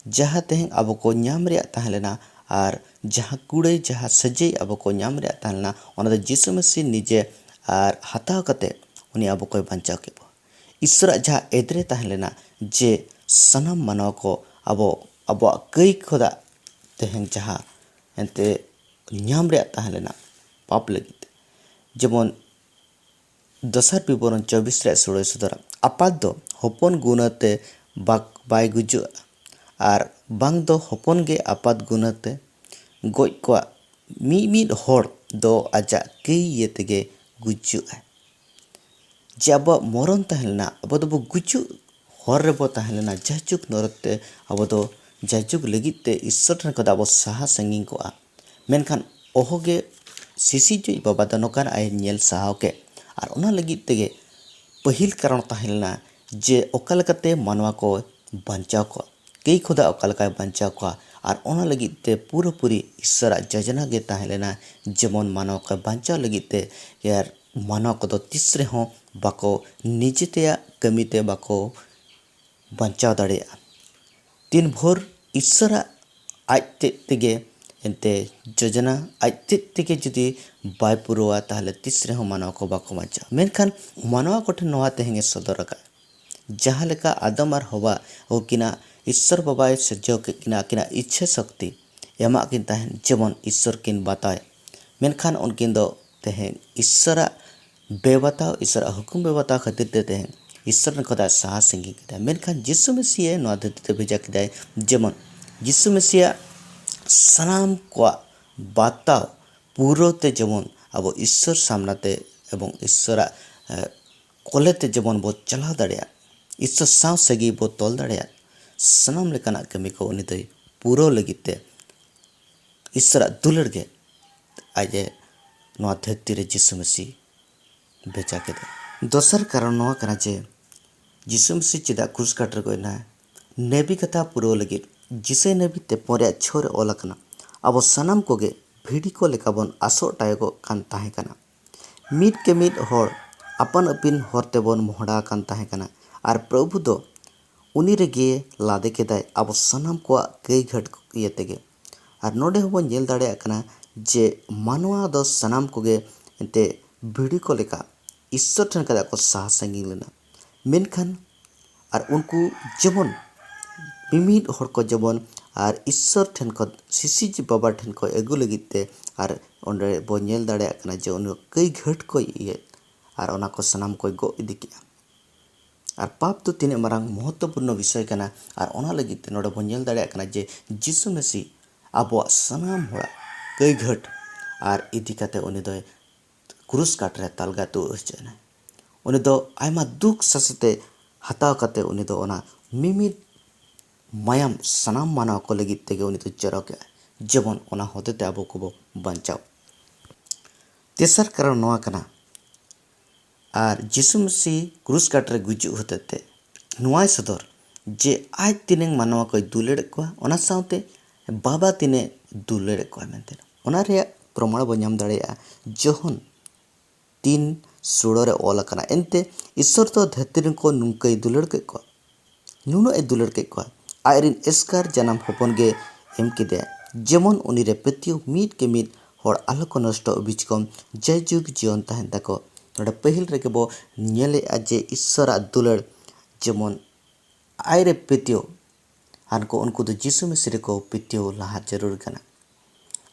ᱡᱟᱦᱟᱸ ᱛᱮᱦᱮᱧ ᱟᱵᱚ ᱠᱚ ᱧᱟᱢ ᱨᱮᱭᱟᱜ ᱛᱟᱦᱮᱸ ᱞᱮᱱᱟ, ᱟᱨ ᱡᱟᱦᱟᱸ ᱠᱩᱲᱟᱹᱭ, ᱡᱟᱦᱟᱸ ᱥᱟᱹᱡᱟᱹᱭ ᱟᱵᱚ ᱠᱚ ᱧᱟᱢ ᱨᱮᱭᱟᱜ ᱛᱟᱦᱮᱸ ᱞᱮᱱᱟ, ᱚᱱᱟ ᱫᱚ ᱡᱤᱥᱩ ᱢᱟᱹᱥᱤ ᱱᱤᱡᱮ ᱟᱨ ᱦᱟᱛᱟᱣ ᱠᱟᱛᱮ ᱩᱱᱤ ᱟᱵᱚ ᱠᱚᱭ ᱵᱟᱧᱪᱟᱣ ᱠᱮᱫ ᱵᱚᱱᱟ᱾ ᱤᱥᱥᱚᱨᱟᱜ ᱡᱟᱦᱟᱸ ᱮᱫᱽᱨᱮ ᱛᱟᱦᱮᱸ ᱞᱮᱱᱟ, ᱡᱮ ᱥᱟᱱᱟᱢ ᱢᱟᱱᱣᱟ ᱠᱚ ᱟᱵᱚ, ᱟᱵᱚᱣᱟᱜ ᱠᱟᱹᱭ ᱠᱷᱚᱫᱟ ᱛᱮᱦᱮᱧ ᱡᱟᱦᱟᱸ ᱮᱱᱛᱮ ᱧᱟᱢ ᱨᱮᱭᱟᱜ ᱛᱟᱦᱮᱸ ᱞᱮᱱᱟ ᱯᱟᱯ ᱞᱟᱹᱜᱤᱫ᱾ ᱡᱮᱢᱚᱱ ᱫᱚᱥᱟᱨ ᱵᱤᱵᱚᱨᱚᱱ ᱪᱚᱵᱵᱤᱥ ᱨᱮᱭᱟᱜ ᱥᱳᱲᱮ ᱥᱚᱫᱚᱨᱟ, ᱟᱯᱟᱛ ᱫᱚ ᱦᱚᱯᱚᱱ ᱜᱩᱱᱟᱹᱛᱮ ᱵᱟᱠ-, ᱵᱟᱭ ᱜᱩᱡᱩᱜᱼᱟ, ᱟᱨ ᱵᱟᱝ ᱫᱚ ᱦᱚᱯᱚᱱ ᱜᱮ ᱟᱯᱟᱛ ᱜᱩᱱᱟᱹᱛᱮ ᱜᱚᱡ ᱠᱚᱣᱟ᱾ ᱢᱤᱫ ᱢᱤᱫ ᱦᱚᱲ ᱫᱚ ᱟᱡᱟᱜ ᱠᱟᱹᱭ ᱤᱭᱟᱹ ᱛᱮᱜᱮ ᱜᱩᱡᱩᱜᱼᱟᱭ᱾ ᱡᱮ ᱟᱵᱚᱣᱟᱜ ᱢᱚᱨᱚᱱ ᱛᱟᱦᱮᱸ ᱞᱮᱱᱟ, ᱟᱵᱚ ᱫᱚᱵᱚ ᱜᱩᱡᱩᱜ ᱦᱚᱨ ᱨᱮᱵᱚ ᱛᱟᱦᱮᱸ ᱞᱮᱱᱟ, ᱡᱟᱭᱡᱩᱜᱽ ᱱᱚᱨᱚᱠ ᱛᱮ ᱟᱵᱚ ᱫᱚ ᱡᱟᱭᱡᱩᱜᱽ ᱞᱟᱹᱜᱤᱫ ᱛᱮ ᱤᱥᱥᱚᱨ ᱴᱷᱮᱱ ᱠᱷᱚᱱ ᱫᱚ ᱟᱵᱚ ᱥᱟᱦᱟ ᱥᱟᱺᱜᱤᱧ ᱠᱚᱜᱼᱟ᱾ ᱢᱮᱱᱠᱷᱟᱱ ᱚᱦᱚᱜᱮ ᱥᱤᱥᱤᱡᱩᱭᱤᱡ ᱵᱟᱵᱟ ᱫᱚ ᱱᱚᱝᱠᱟᱱ ᱟᱭᱮ ᱧᱮᱞ ᱥᱟᱦᱟᱣ ᱠᱮᱫ᱾ ᱟᱨ ᱚᱱᱟ ᱞᱟᱹᱜᱤᱫ ᱛᱮᱜᱮ ᱯᱟᱹᱦᱤᱞ ᱠᱟᱨᱚᱱ ᱛᱟᱦᱮᱸ ᱞᱮᱱᱟ ᱡᱮ ᱚᱠᱟ ᱞᱮᱠᱟᱛᱮ ᱢᱟᱱᱣᱟ ᱠᱚ ᱵᱟᱧᱪᱟᱣ ᱠᱚᱣᱟ, ᱠᱟᱹᱭ ᱠᱷᱚᱫᱟ ᱚᱠᱟ ᱞᱮᱠᱟᱭ ᱵᱟᱧᱪᱟᱣ ᱠᱚᱣᱟ᱾ ᱟᱨ ᱚᱱᱟ ᱞᱟᱹᱜᱤᱫ ᱛᱮ ᱯᱩᱨᱟᱹᱯᱩᱨᱤ ᱤᱥᱥᱚᱨᱟᱜ ᱡᱳᱡᱚᱱᱟ ᱜᱮ ᱛᱟᱦᱮᱸ ᱞᱮᱱᱟ, ᱡᱮᱢᱚᱱ ᱢᱟᱱᱣᱟ ᱠᱚ ᱵᱟᱧᱪᱟᱣ ᱞᱟᱹᱜᱤᱫ ᱛᱮ ᱟᱨ ᱢᱟᱱᱣᱟ ᱠᱚᱫᱚ ᱛᱤᱥ ᱨᱮᱦᱚᱸ ᱵᱟᱠᱚ, ᱱᱤᱡᱮ ᱛᱮᱭᱟᱜ ᱠᱟᱹᱢᱤ ᱛᱮ ᱵᱟᱠᱚ ᱵᱟᱧᱪᱟᱣ ᱫᱟᱲᱮᱭᱟᱜᱼᱟ᱾ ᱛᱤᱱ ᱵᱷᱳᱨ ᱤᱥᱥᱚᱨᱟᱜ ᱟᱡ ᱛᱮᱫ ᱛᱮᱜᱮ ᱮᱱᱛᱮ ᱡᱳᱡᱚᱱᱟ ᱟᱡ ᱛᱮᱫ ᱛᱮᱜᱮ ᱡᱩᱫᱤ ᱵᱟᱭ ᱯᱩᱨᱟᱹᱣᱟ, ᱛᱟᱦᱚᱞᱮ ᱛᱤᱥ ᱨᱮᱦᱚᱸ ᱢᱟᱱᱣᱟ ᱠᱚ ᱵᱟᱠᱚ ᱵᱟᱧᱪᱟᱜᱼᱟ᱾ ᱢᱮᱱᱠᱷᱟᱱ ᱢᱟᱱᱣᱟ ᱠᱚᱴᱷᱮᱱ ᱱᱚᱣᱟ ᱛᱮᱦᱮᱧ ᱮ ᱥᱚᱫᱚᱨ ᱟᱠᱟᱫᱼᱟ, ᱡᱟᱦᱟᱸ ᱞᱮᱠᱟ ᱟᱫᱚᱢ ᱟᱨ ᱦᱚᱵᱟ ᱩᱱᱠᱤᱱᱟᱜ ᱤᱥᱥᱚᱨ ᱵᱟᱵᱟᱭ ᱥᱤᱨᱡᱟᱹᱣ ᱠᱮᱫ ᱠᱤᱱᱟ, ᱟᱹᱠᱤᱱᱟᱜ ᱤᱪᱪᱷᱟᱹ ᱥᱚᱠᱛᱤ ᱮᱢᱟᱜ ᱠᱤᱱ ᱛᱟᱦᱮᱸᱫ, ᱡᱮᱢᱚᱱ ᱤᱥᱥᱚᱨ ᱠᱤᱱ ᱵᱟᱛᱟᱣᱮᱫ, ᱢᱮᱱᱠᱷᱟᱱ ᱩᱱᱠᱤᱱ ᱫᱚ ᱛᱮᱦᱮᱧ ᱤᱥᱥᱚᱨᱟᱜ ᱵᱮᱵᱟᱛᱟᱣ, ᱤᱥᱥᱚᱨᱟᱜ ᱦᱩᱠᱩᱢ ᱵᱮᱵᱟᱛᱟᱣ ᱠᱷᱟᱹᱛᱤᱨ ᱛᱮ ᱛᱮᱦᱮᱧ ᱤᱥᱥᱚᱨ ᱴᱷᱮᱱ ᱠᱷᱚᱱᱟᱜ ᱥᱟᱦᱟ ᱥᱟᱺᱜᱤᱧ ᱠᱮᱫᱟᱭ᱾ ᱢᱮᱱᱠᱷᱟᱱ ᱡᱤᱥᱩ ᱢᱮᱥᱤᱭᱟ ᱱᱚᱣᱟ ᱫᱷᱟᱹᱨᱛᱤ ᱛᱮ ᱵᱷᱮᱡᱟ ᱠᱮᱫᱟᱭ, ᱡᱮᱢᱚᱱ ᱡᱤᱥᱩ ᱢᱮᱥᱤᱭᱟ ᱥᱟᱱᱟᱢ ᱠᱚᱣᱟᱜ ᱵᱟᱛᱟᱣ ᱯᱩᱨᱟᱹᱣ ᱛᱮ ᱡᱮᱢᱚᱱ ᱟᱵᱚ ᱤᱥᱥᱚᱨ ᱥᱟᱢᱱᱟ ᱛᱮ ᱮᱵᱚᱝ ᱤᱥᱥᱚᱨᱟᱜ, ᱮ, ᱠᱚᱞᱮ ᱛᱮ ᱡᱮᱢᱚᱱ ᱵᱚ ᱪᱟᱞᱟᱣ ᱫᱟᱲᱮᱭᱟᱜ, ᱤᱥᱥᱚᱨ ᱥᱟᱶ ᱥᱟᱹᱜᱟᱹᱭ ᱵᱚ ᱛᱚᱞ ᱫᱟᱲᱮᱭᱟᱜ ᱥᱟᱱᱟᱢ ᱞᱮᱠᱟᱱᱟᱜ ᱠᱟᱹᱢᱤ ᱠᱚ ᱩᱱᱤ ᱫᱚᱭ ᱯᱩᱨᱟᱹᱣ ᱞᱟᱹᱜᱤᱫ ᱛᱮ ᱤᱥᱥᱚᱨᱟᱜ ᱫᱩᱞᱟᱹᱲ ᱜᱮ ᱟᱡ ᱮ ᱱᱚᱣᱟ ᱫᱷᱟᱹᱨᱛᱤ ᱨᱮ ᱡᱤᱥᱩ ᱢᱟᱹᱥᱤ ᱵᱷᱮᱡᱟ ᱠᱮᱫᱮ᱾ ᱫᱚᱥᱟᱨ ᱠᱟᱨᱚᱱ ᱱᱚᱣᱟ ᱠᱟᱱᱟ ᱡᱮ ᱡᱤᱥᱩ ᱢᱟᱹᱥᱤ ᱪᱮᱫᱟᱜ ᱠᱨᱩᱥ ᱠᱟᱴ ᱨᱮ ᱜᱚᱡ ᱮᱱᱟᱭ? ᱱᱮᱵᱤ ᱠᱟᱛᱷᱟ ᱯᱩᱨᱟᱹᱣ ᱞᱟᱹᱜᱤᱫ ᱡᱤᱥᱟᱹᱭ ᱱᱮᱵᱤ ᱛᱮᱯᱚᱱ ᱨᱮᱭᱟᱜ ᱪᱷᱚ ᱨᱮ ᱚᱞ ᱟᱠᱟᱱᱟ, ᱟᱵᱚ ᱥᱟᱱᱟᱢ ᱠᱚᱜᱮ ᱵᱷᱤᱰᱤ ᱠᱚ ᱞᱮᱠᱟ ᱵᱚᱱ ᱟᱥᱚᱜ ᱴᱟᱭᱚᱜᱚᱜ ᱠᱟᱱ ᱛᱟᱦᱮᱸ ᱠᱟᱱᱟ᱾ ᱢᱤᱫ ᱠᱮ ᱢᱤᱫ ᱦᱚᱲ ᱟᱯᱟᱱ ᱟᱹᱯᱤᱱ ᱦᱚᱨ ᱛᱮᱵᱚᱱ ᱢᱚᱦᱰᱟ ᱟᱠᱟᱱ ᱛᱟᱦᱮᱸ ᱠᱟᱱᱟ᱾ ᱟᱨ ᱯᱨᱚᱵᱷᱩ ᱫᱚ ᱩᱱᱤ ᱨᱮᱜᱮ ᱞᱟᱫᱮ ᱠᱮᱫᱟᱭ ᱟᱵᱚ ᱥᱟᱱᱟᱢ ᱠᱚᱣᱟᱜ ᱠᱟᱹᱭ ᱜᱷᱟᱹᱴ ᱤᱭᱟᱹ ᱛᱮᱜᱮ᱾ ᱟᱨ ᱱᱚᱰᱮ ᱦᱚᱸᱵᱚᱱ ᱧᱮᱞ ᱫᱟᱲᱮᱭᱟᱜ ᱠᱟᱱᱟ ᱡᱮ ᱢᱟᱱᱣᱟ ᱫᱚ ᱥᱟᱱᱟᱢ ᱠᱚᱜᱮ ᱮᱱᱛᱮ ᱵᱷᱤᱰᱤ ᱠᱚ ᱞᱮᱠᱟ ᱤᱥᱥᱚᱨ ᱴᱷᱮᱱ ᱠᱷᱚᱱᱟᱜ ᱠᱚ ᱥᱟᱦᱟ ᱥᱟᱺᱜᱤᱧ ᱞᱮᱱᱟ᱾ ᱢᱮᱱᱠᱷᱟᱱ ᱟᱨ ᱩᱱᱠᱩ ᱡᱮᱢᱚᱱ ᱢᱤᱢᱤᱫ ᱦᱚᱲ ᱠᱚ ᱡᱮᱢᱚᱱ ᱟᱨ ᱤᱥᱥᱚᱨ ᱴᱷᱮᱱ ᱠᱷᱚᱱ ᱥᱤᱥᱤᱡ ᱵᱟᱵᱟ ᱴᱷᱮᱱ ᱠᱷᱚᱱ ᱟᱹᱜᱩ ᱞᱟᱹᱜᱤᱫ ᱛᱮ, ᱟᱨ ᱚᱸᱰᱮ ᱵᱚᱱ ᱧᱮᱞ ᱫᱟᱲᱮᱭᱟᱜ ᱠᱟᱱᱟ ᱡᱮ ᱩᱱᱤ ᱠᱟᱹᱭ ᱜᱷᱟᱹᱴ ᱠᱚᱭ ᱤᱭᱟᱹ ᱟᱨ ᱚᱱᱟ ᱠᱚ ᱥᱟᱱᱟᱢ ᱠᱚᱭ ᱜᱚᱜ ᱤᱫᱤ ᱠᱮᱜᱼᱟ᱾ ᱟᱨ ᱯᱟᱯ ᱫᱚ ᱛᱤᱱᱟᱹᱜ ᱢᱟᱨᱟᱝ ᱢᱚᱦᱚᱛᱛᱚᱯᱩᱨᱱᱚ ᱵᱤᱥᱚᱭ ᱠᱟᱱᱟ, ᱟᱨ ᱚᱱᱟ ᱞᱟᱹᱜᱤᱫ ᱛᱮ ᱱᱚᱰᱮ ᱵᱚᱱ ᱧᱮᱞ ᱫᱟᱲᱮᱭᱟᱜ ᱠᱟᱱᱟ ᱡᱮ ᱡᱤᱥᱩ ᱢᱟᱹᱥᱤ ᱟᱵᱚᱣᱟᱜ ᱥᱟᱱᱟᱢ ᱦᱚᱲᱟᱜ ᱠᱟᱹᱭ ᱜᱷᱟᱹᱴ ᱟᱨ ᱤᱫᱤ ᱠᱟᱛᱮ ᱩᱱᱤ ᱫᱚᱭ ᱠᱨᱩᱥ ᱠᱟᱴ ᱨᱮ ᱛᱟᱞᱜᱟ ᱛᱩᱫ ᱦᱚᱪᱚᱭᱮᱱᱟ᱾ ᱩᱱᱤ ᱫᱚ ᱟᱭᱢᱟ ᱫᱩᱠ ᱥᱟᱥᱮᱛᱮ ᱦᱟᱛᱟᱣ ᱠᱟᱛᱮ ᱩᱱᱤ ᱫᱚ ᱚᱱᱟ ᱢᱤᱢᱤᱫ ᱢᱟᱭᱟᱢ ᱥᱟᱱᱟᱢ ᱢᱟᱱᱣᱟ ᱠᱚ ᱞᱟᱹᱜᱤᱫ ᱛᱮᱜᱮ ᱩᱱᱤ ᱫᱚ ᱪᱚᱨᱚ ᱠᱮᱜᱼᱟ, ᱡᱮᱢᱚᱱ ᱚᱱᱟ ᱦᱚᱛᱮᱛᱮ ᱟᱵᱚ ᱠᱚᱵᱚ ᱵᱟᱧᱪᱟᱣ᱾ ᱛᱮᱥᱟᱨ ᱠᱟᱨᱚᱱ ᱱᱚᱣᱟ ᱠᱟᱱᱟ, ᱟᱨ ᱡᱤᱥᱩ ᱢᱟᱹᱥᱤ ᱠᱨᱩᱥ ᱠᱟᱴ ᱨᱮ ᱜᱩᱡᱩᱜ ᱦᱚᱛᱮᱛᱮ ᱱᱚᱣᱟᱭ ᱥᱚᱫᱚᱨ ᱡᱮ ᱟᱡ ᱛᱤᱱᱟᱹᱝ ᱢᱟᱱᱣᱟ ᱠᱚᱭ ᱫᱩᱞᱟᱹᱲᱮᱫ ᱠᱚᱣᱟ, ᱚᱱᱟ ᱥᱟᱶᱛᱮ ᱵᱟᱵᱟ ᱛᱤᱱᱟᱹᱜ ᱫᱩᱞᱟᱹᱲᱮᱫ ᱠᱚᱣᱟ ᱢᱮᱱᱛᱮ᱾ ᱚᱱᱟ ᱨᱮᱭᱟᱜ ᱯᱨᱚᱢᱟᱬ ᱵᱚ ᱧᱟᱢ ᱫᱟᱲᱮᱭᱟᱜᱼᱟ ᱡᱚᱦᱚᱱ ᱛᱤᱱ ᱥᱳᱲᱚ ᱨᱮ ᱚᱞ ᱟᱠᱟᱱᱟ, ᱮᱱᱛᱮ ᱤᱥᱥᱚᱨ ᱫᱚ ᱫᱷᱟᱹᱨᱛᱤ ᱨᱮᱱ ᱠᱚ ᱱᱚᱝᱠᱟᱭ ᱫᱩᱞᱟᱹᱲ ᱠᱮᱫ ᱠᱚᱣᱟ, ᱱᱩᱱᱟᱹᱜ ᱮ ᱫᱩᱞᱟᱹᱲ ᱠᱮᱫ ᱠᱚᱣᱟ, ᱟᱡ ᱨᱮᱱ ᱮᱥᱠᱟᱨ ᱡᱟᱱᱟᱢ ᱦᱚᱯᱚᱱ ᱜᱮ ᱮᱢ ᱠᱮᱫᱮᱭᱟ, ᱡᱮᱢᱚᱱ ᱩᱱᱤ ᱨᱮ ᱯᱟᱹᱛᱭᱟᱹᱣ ᱢᱤᱫ ᱠᱮ ᱢᱤᱫ ᱦᱚᱲ ᱟᱞᱚ ᱠᱚ ᱱᱚᱥᱴᱚᱜ, ᱵᱤᱪᱠᱚᱢ ᱡᱟᱭᱡᱩᱜᱽ ᱡᱤᱭᱚᱱ ᱛᱟᱦᱮᱱ ᱛᱟᱠᱚ᱾ ᱱᱚᱰᱮ ᱯᱟᱹᱦᱤᱞ ᱨᱮᱜᱮ ᱵᱚ ᱧᱮᱞᱮᱜᱼᱟ ᱡᱮ ᱤᱥᱥᱚᱨᱟᱜ ᱫᱩᱞᱟᱹᱲ ᱡᱮᱢᱚᱱ ᱟᱡ ᱨᱮ ᱯᱟᱹᱛᱭᱟᱹᱣ, ᱟᱨ ᱠᱚ, ᱩᱱᱠᱩ ᱫᱚ ᱡᱤᱥᱩ ᱢᱟᱹᱥᱤ ᱨᱮᱠᱚ ᱯᱟᱹᱛᱭᱟᱹᱣ ᱞᱟᱦᱟ ᱡᱟᱹᱨᱩᱲ ᱠᱟᱱᱟ᱾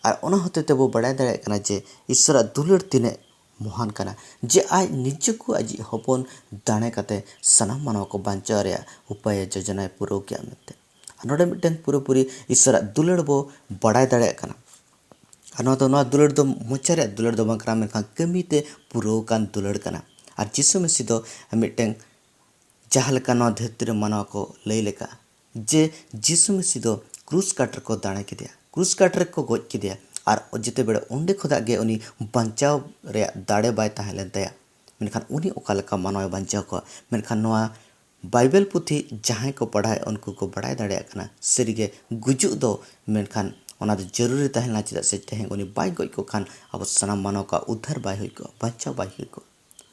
ᱟᱨ ᱚᱱᱟ ᱦᱚᱛᱮ ᱛᱮᱵᱚ ᱵᱟᱲᱟᱭ ᱫᱟᱲᱮᱭᱟᱜ ᱠᱟᱱᱟ ᱡᱮ ᱤᱥᱥᱚᱨᱟᱜ ᱫᱩᱞᱟᱹᱲ ᱛᱤᱱᱟᱹᱜ ᱢᱚᱦᱟᱱ ᱠᱟᱱᱟ, ᱡᱮ ᱟᱡ ᱱᱤᱡᱮ ᱠᱚ ᱟᱡᱤᱡ ᱦᱚᱯᱚᱱ ᱫᱟᱲᱮ ᱠᱟᱛᱮ ᱥᱟᱱᱟᱢ ᱢᱟᱱᱣᱟ ᱠᱚ ᱵᱟᱧᱪᱟᱣ ᱨᱮᱭᱟᱜ ᱩᱯᱟᱹᱭᱮ ᱡᱳᱡᱚᱱᱟᱭ ᱯᱩᱨᱟᱹᱣ ᱠᱮᱜᱼᱟ ᱢᱮᱱᱛᱮ᱾ ᱟᱨ ᱱᱚᱰᱮ ᱢᱤᱫᱴᱮᱱ ᱯᱩᱨᱟᱹᱯᱩᱨᱤ ᱤᱥᱥᱚᱨᱟᱜ ᱫᱩᱞᱟᱹᱲ ᱵᱚ ᱵᱟᱲᱟᱭ ᱫᱟᱲᱮᱭᱟᱜ ᱠᱟᱱᱟ᱾ ᱟᱨ ᱱᱚᱣᱟ ᱫᱚ, ᱱᱚᱣᱟ ᱫᱩᱞᱟᱹᱲ ᱫᱚ ᱢᱚᱪᱟ ᱨᱮᱭᱟᱜ ᱫᱩᱞᱟᱹᱲ ᱫᱚ ᱵᱟᱝ ᱠᱟᱱᱟ, ᱢᱮᱱᱠᱷᱟᱱ ᱠᱟᱹᱢᱤ ᱛᱮ ᱯᱩᱨᱟᱹᱣ ᱟᱠᱟᱱ ᱫᱩᱞᱟᱹᱲ ᱠᱟᱱᱟ᱾ ᱟᱨ ᱡᱤᱥᱩ ᱢᱟᱹᱥᱤ ᱫᱚ ᱢᱤᱫᱴᱮᱱ ᱡᱟᱦᱟᱸ ᱞᱮᱠᱟ ᱱᱚᱣᱟ ᱫᱷᱟᱹᱨᱛᱤ ᱨᱮ ᱢᱟᱱᱣᱟ ᱠᱚ ᱞᱟᱹᱭ ᱞᱮᱠᱟ, ᱡᱮ ᱡᱤᱥᱩ ᱢᱟᱹᱥᱤ ᱫᱚ ᱠᱨᱩᱥ ᱠᱟᱴ ᱨᱮᱠᱚ ᱫᱟᱲᱮ ᱠᱮᱫᱮᱭᱟ, ᱠᱨᱩᱥ ᱠᱟᱴ ᱨᱮᱠᱚ ᱜᱚᱡ ᱠᱮᱫᱮᱭᱟ, ᱟᱨ ᱡᱮᱛᱮ ᱵᱮᱲᱮ ᱚᱸᱰᱮ ᱠᱷᱚᱱᱟᱜ ᱜᱮ ᱩᱱᱤ ᱵᱟᱧᱪᱟᱣ ᱨᱮᱭᱟᱜ ᱫᱟᱲᱮ ᱵᱟᱭ ᱛᱟᱦᱮᱸ ᱞᱮᱱ ᱛᱟᱭᱟ᱾ ᱢᱮᱱᱠᱷᱟᱱ ᱩᱱᱤ ᱚᱠᱟ ᱞᱮᱠᱟ ᱢᱟᱱᱣᱟᱭ ᱵᱟᱧᱪᱟᱣ ᱠᱚᱣᱟ? ᱢᱮᱱᱠᱷᱟᱱ ᱱᱚᱣᱟ ᱵᱟᱭᱵᱮᱞ ᱯᱩᱛᱷᱤ ᱡᱟᱦᱟᱸᱭ ᱠᱚ ᱯᱟᱲᱦᱟᱣᱮᱫ, ᱩᱱᱠᱩ ᱠᱚ ᱵᱟᱲᱟᱭ ᱫᱟᱲᱮᱭᱟᱜ ᱠᱟᱱᱟ, ᱥᱟᱹᱨᱤᱜᱮ ᱜᱩᱡᱩᱜ ᱫᱚ, ᱢᱮᱱᱠᱷᱟᱱ ᱚᱱᱟ ᱫᱚ ᱡᱟᱹᱨᱩᱨᱤ ᱛᱟᱦᱮᱸ ᱞᱮᱱᱟ, ᱪᱮᱫᱟᱜ ᱥᱮ ᱛᱮᱦᱮᱧ ᱩᱱᱤ ᱵᱟᱭ ᱜᱚᱡ ᱠᱚᱜ ᱠᱷᱟᱱ ᱟᱵᱚ ᱥᱟᱱᱟᱢ ᱢᱟᱱᱣᱟ ᱠᱚᱣᱟᱜ ᱩᱫᱽᱫᱷᱟᱨ ᱵᱟᱭ ᱦᱩᱭ ᱠᱚᱜᱼᱟ, ᱵᱟᱧᱪᱟᱣ ᱵᱟᱭ ᱦᱩᱭ ᱠᱚᱜᱼᱟ᱾